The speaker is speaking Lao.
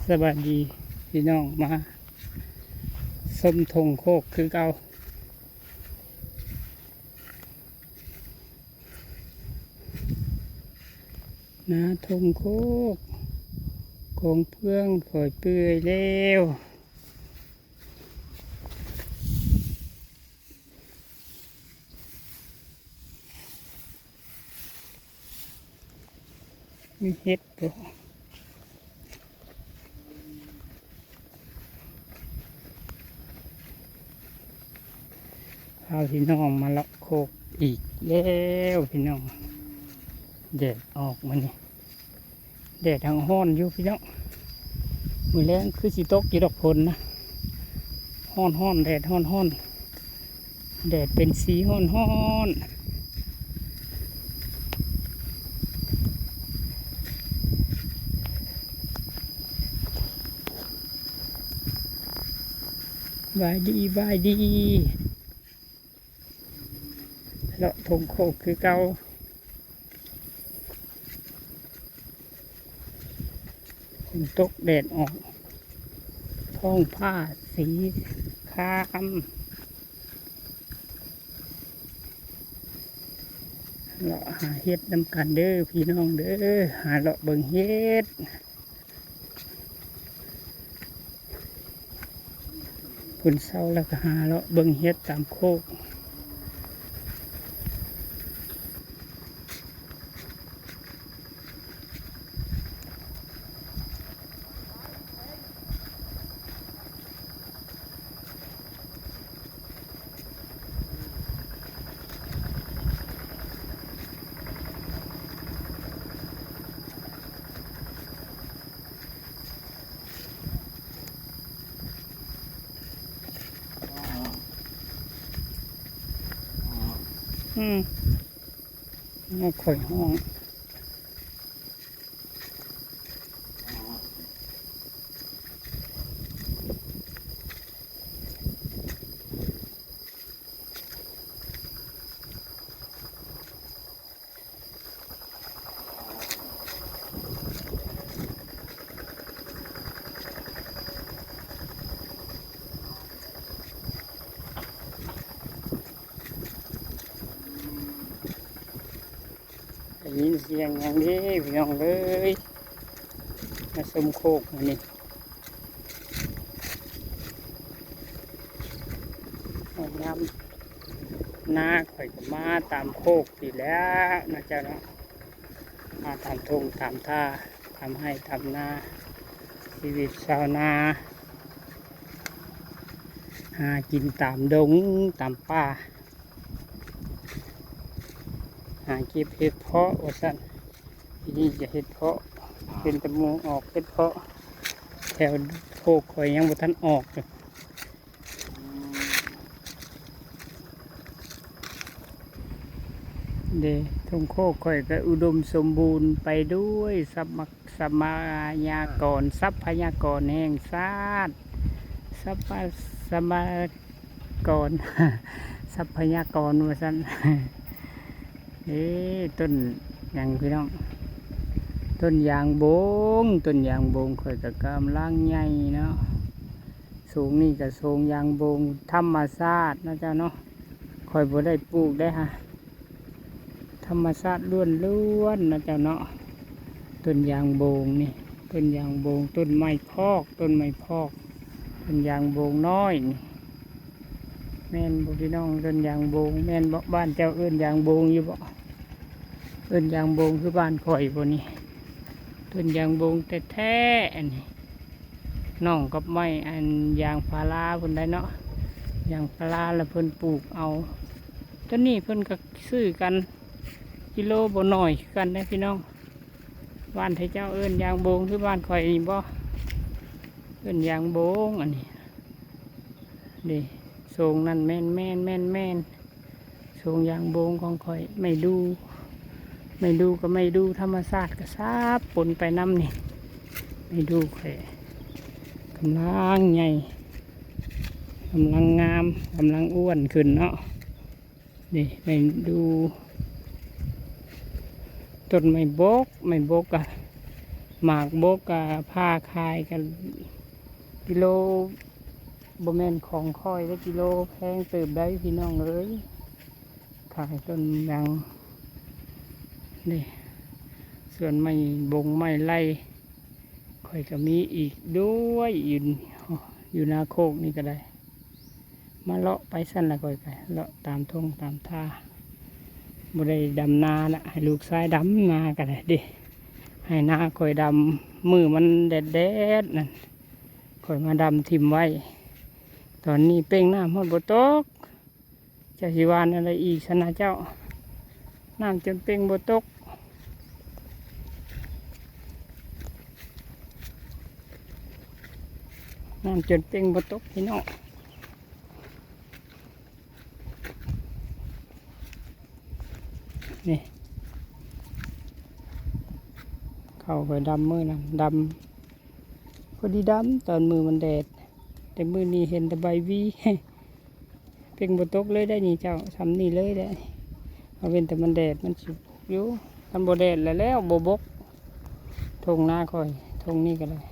ສະບາຍດີພີ່ນ້ອງ ມາຊົມທົ່ງໂຄກຄືເກົ່າ. ນາທົ່ງໂຄກ ຂອງເພື່ອງຂ້ອຍເປື່ອຍແລ້ວ. ມີເຫັດບໍ່? ພາພີ່ນ້ອງມາເລາະໂຄກອີກແລ້ວພີ່ນ້ອງ. ແດດອອກມື້ນີ້ ແດດຍັງຮ້ອນຢູ່ພີ່ນ້ອງ. ມື້ແລງຄືຊິຕົກຢູ່ດອກຝົນນະ. ຮ້ອນໆ ແດດຮ້ອນໆ ແດດເປັນສີຮ້ອນໆ. ບາຍດີ ບາຍດີ. ເລາະທົ່ງໂຄກຄືເກົ່າ. ຝົນຕົກແດດອອກ ທ້ອງຟ້າສີຄາມ. ເລາະຫາເຫັດນຳກັນເດີພີ່ນ້ອງເດີ ຫາເລາະເບິ່ງເຫັດ. ເພິ່ນເຊົາແລ້ວກໍຫາເລາະເບິ່ງເຫັດຕາມໂຄກ. ອືມ ໃຫ້ຂ້ອຍຮ້ອງ. ໄດ້ຍິນສຽງຫຍັງເດ້ພີ່ນ້ອງເອີຍ ມາຊົມໂຄກມື້ນີ້. ຍາມນາຂ້ອຍກໍມາຕາມໂຄກນີ້ແຫຼະນະເຈົ້າເນາະ ມາຕາມທົ່ງຕາມທ່າ ຕາມໄຮ່ຕາມນາ ຊີວິດຊາວນາ ຫາກິນຕາມດົງຕາມປ່າ. ຫາເກັບເຫັດເພາະວ່າຊັ້ນ ປີນີ້ຈະເຫັດເພາະ ເຫັນແຕ່ໝູ່ອອກເຫັດເພາະ ແຖວໂຄກຂ້ອຍຍັງບໍ່ທັນອອກເດ້. ທົ່ງໂຄກຂ້ອຍກໍອຸດົມສົມບູນໄປດ້ວຍຊັບມະ ຊັບພະຍາກອນ ຊັບພະຍາກອນແຫ່ງຊາດ ຊັບພະ ຊັບພະຍາກອນ ຊັບພະຍາກອນວ່າຊັ້ນ. ເອີ ຕົ້ນຫຍັງພີ່ນ້ອງ? ຕົ້ນຢາງບົງ ຕົ້ນຢາງບົງຂ້ອຍກໍກຳລັງໃຫຍ່ເນາະ. ໂຊງນີ້ກໍໂຊງຢາງບົງທຳມະຊາດເນາະເຈົ້າເນາະ ຂ້ອຍບໍ່ໄດ້ປູກໄດ້ຫາ ທຳມະຊາດລ້ວນໆ ເນາະເຈົ້າເນາະ. ຕົ້ນຢາງບົງນີ້ ຕົ້ນຢາງບົງ ຕົ້ນໄມ້ພອກ ຕົ້ນໄມ້ພອກ ຕົ້ນຢາງບົງນ້ອຍນີ້ ແມ່ນບໍ່ພີ່ນ້ອງ? ຕົ້ນຢາງບົງແມ່ນບໍ່? ບ້ານເຈົ້າເອີ້ນຢາງບົງຢູ່ບໍ່? ເອີ້ນຢາງບົງຄືບ້ານຂ້ອຍບໍ່ນີ້? ຕົ້ນຢາງບົງແທ້ໆ ອັນນີ້ ນ້ອງກັບໄມ້ ອັນ ຢາງພາລາພຸ້ນໄດ໋ເນາະ. ຢາງພາລາລະເພິ່ນປູກເອົາ. ໂຕນີ້ເພິ່ນກໍຊື້ກັນກິໂລບໍ່ໜ້ອຍຄືກັນເດ້ພີ່ນ້ອງ. ບ້ານເຈົ້າເອີ້ນຢາງບົງຄືບ້ານຂ້ອຍນີ້ບໍ່? ເອີ້ນຢາງບົງ ອັນນີ້ເດ້. ໂຊງນັ້ນແມ່ນໆ ແມ່ນໆ. ສວນຢາງບົງຂອງຂ້ອຍ ໄມ້ດູ່ ໄມ້ດູ່ກັບໄມ້ດູ່ທຳມະຊາດກໍສາບປົນໄປນຳນີ້. ໄມ້ດູ່ຂ້ອຍກຳລັງໃຫຍ່ ກຳລັງງາມ ກຳລັງອ້ວນຂຶ້ນເນາະ. ນີ້ໄມ້ດູ່ ຕົ້ນໄມ້ບົກ ໄມ້ບົກກະ ໝາກບົກກະພາຂາຍກະກິໂລ ບໍ່ແມ່ນຂອງຂ້ອຍເດ້ ກິໂລແພງເຕີບໄດ໋ພີ່ນ້ອງເອີຍ. ຂາຍຕົ້ນຫຍັງນີ້ ສວນໄມ້ບົງໄມ້ໄລ່ ຂ້ອຍກະມີອີກດ້ວຍ ຢູ່ ຢູ່ນາໂຄກນີ້ກະໄດ້. ມາເລາະໄປຊັ້ນລະ ຂ້ອຍກະເລາະຕາມທົ່ງຕາມທ່າ ບໍ່ໄດ້ດຳນາລະ ໃຫ້ລູກຊາຍດຳນາກະໄດ້ເດ້. ໃຫ້ນາຂ້ອຍດຳ ມື້ມັນແດດໆນັ້ນ ຂ້ອຍມາດຳຖິ້ມໄວ້. ຕອນນີ້ເປັ່ງນ້ຳຮອດບໍ່ຕົກ ເຈົ້າຊິຫວ່ານອັນໃດອີກຊັ້ນນະເຈົ້າ? ນ້ຳຈົນເປັ່ງບໍ່ຕົກ ນ້ຳຈົນເປັ່ງບໍ່ຕົກພີ່ນ້ອງ. ນີ້ ເຂົ້າໄປດຳມື້ນັ້ນ ດຳ ພໍດີດຳຕອນມື້ມັນແດດ ແຕ່ມື້ນີ້ເຫັນແຕ່ໃບຫວີ ເປັ່ງບໍ່ຕົກເລີຍໄດ໋ນີ້ເຈົ້າ ຊ່ຳນີ້ເລີຍໄດ໋. ເອົາເວັ້ນແຕ່ມັນແດດ ມັນຊິບົກຢູ່ ຄັນບໍ່ແດດແລ້ວ ແລ້ວບໍ່ບົກ. ທົ່ງນາຂ້ອຍ ທົ່ງນີ້ກະໄດ້